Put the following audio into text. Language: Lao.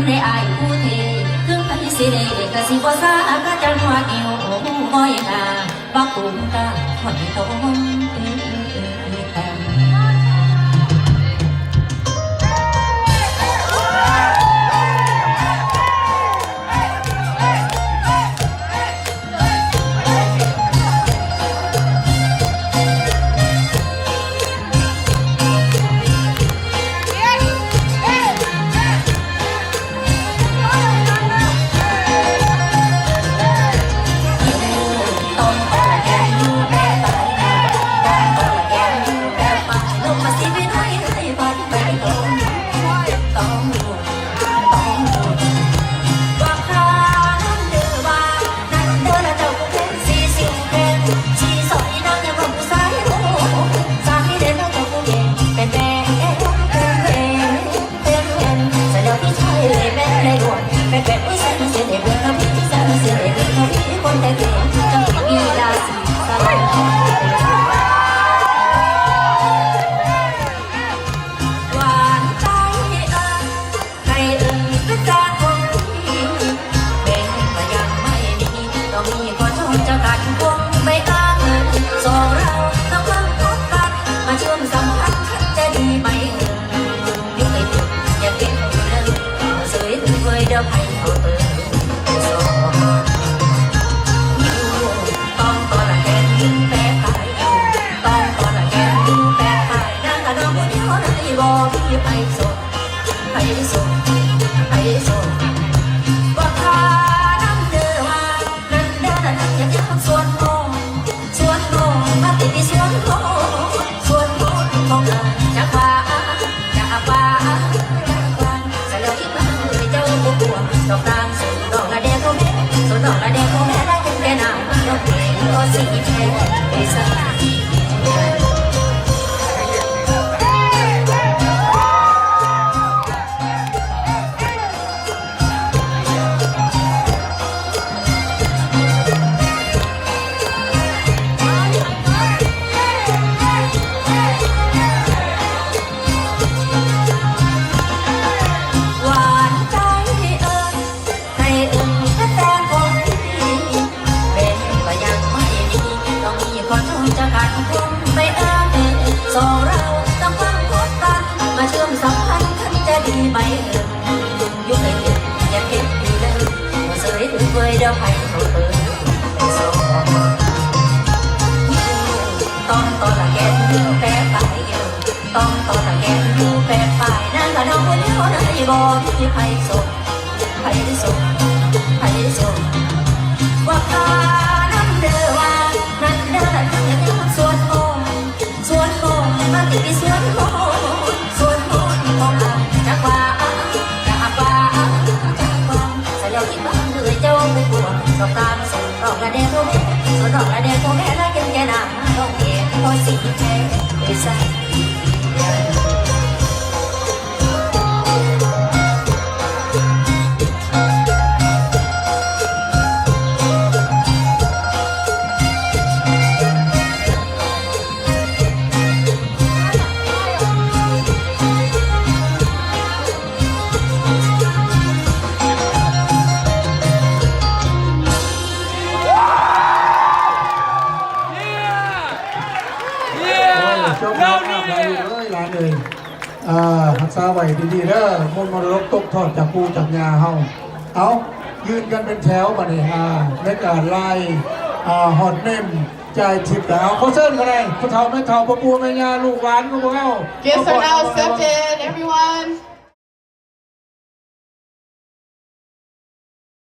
ແດ່ອ້າຍຜູ້ເທ່ ເຖິງໃຜຊິເລກະຊິບໍ່ຊ້າ ກະຈັນວ່າຫິວໂອ້ໂຫງອຍໜ້າ ບັກກຸງກາຫອຍຕ້ອງເອີຍແຕ່. ໂອ້ຍ ຈົບແລ້ວ ເອີຍ ຫຼານເອີຍ ອ່າ ຮັກສາໄວ້ດີໆເດີ ມົນມໍລະດົກຕົກທອດຈາກປູ່ຈາກຍ່າເຮົາ. ເອົາ ຢືນກັນເປັນແຖວບາດນີ້ ອ່າ ໃນການລາຍ ອ່າ ຮອດເນມ ຈ່າຍທິບແລ້ວ ຂໍເຊີນເຂົ້າໄດ້ ຜູ້ເຖົ້າແມ່ເຖົ້າ ພໍ່ປູ່ແມ່ຍ່າ ລູກຫຼານຂອງພວກເຮົາ. Guests are now accepted, everyone.